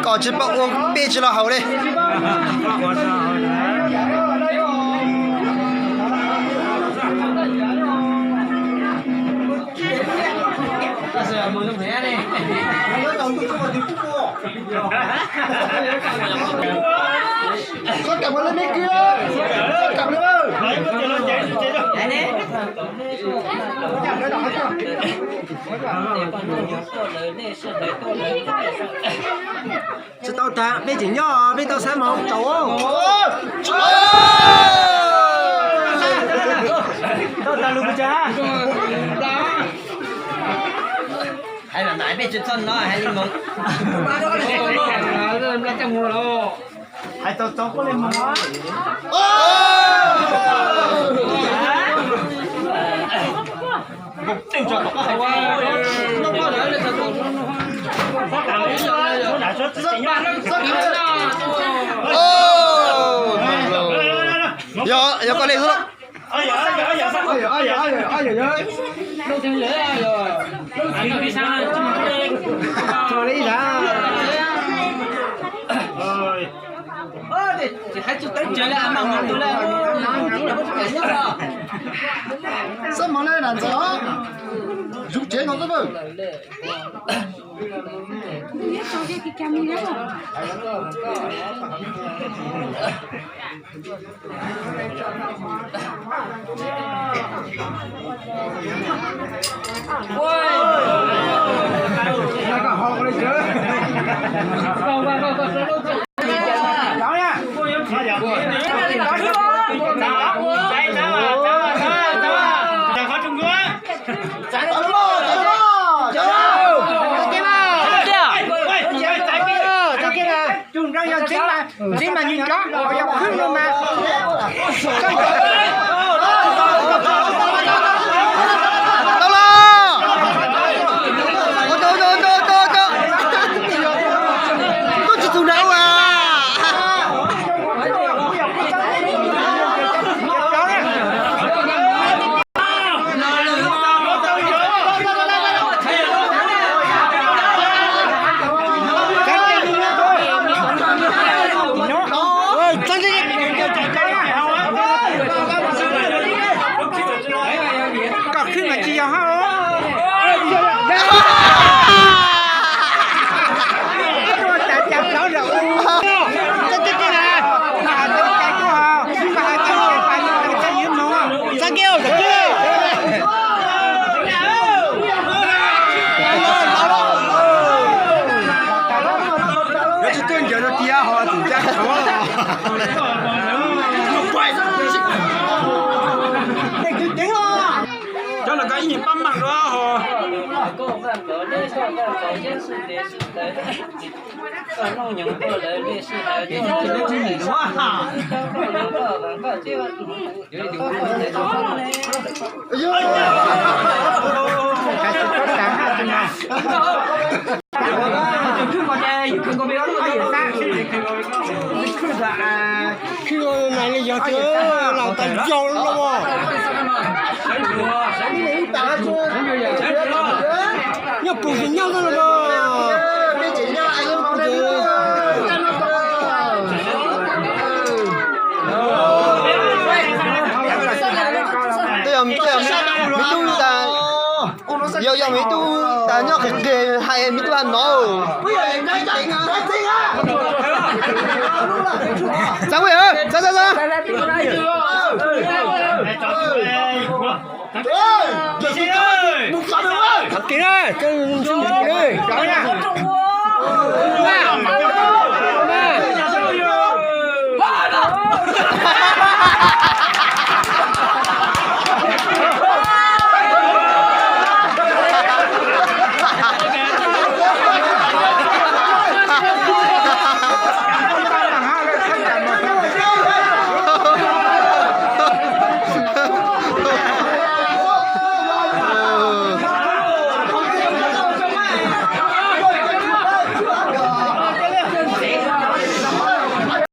Kom tsis pom ua peb tsis los haus li. Tsis tau tag, peb tseem nyob, peb tau xav mus tau. Tau tag lus pes tsawg? Hais los mas peb tsis txhob no hais li mus. Hais txaus txaus koj li mus. Yog, yog koj li xwb. Xab mov le nam ntxawm, zuv tsev no xwb. Tau los. Ua tau, ua tau, ua tau, ua tau, ua tau. Koj tsis tus nrad ua. Kom khwb mas tsis yog hab. Tuaj tas cas plaub zaum. Txoj cai na, mas has tas cai kuj ho, mas has tas cai pas cai ywv mloog. Txoj cai ua kom khwb. Yuav tsis tuaj ncaws rau tiag ho txim ncaj qhov. Cov lawv koj ib nyuag pab mam dua ho. Khwb mas li yog tias los tas yog los. Nyob pus tsis nyob xwb los. Tej yog me tub tas yog Coj me tub tas nyob qis qis hais me tub has no. Txav, txav, txav. Thov kis na,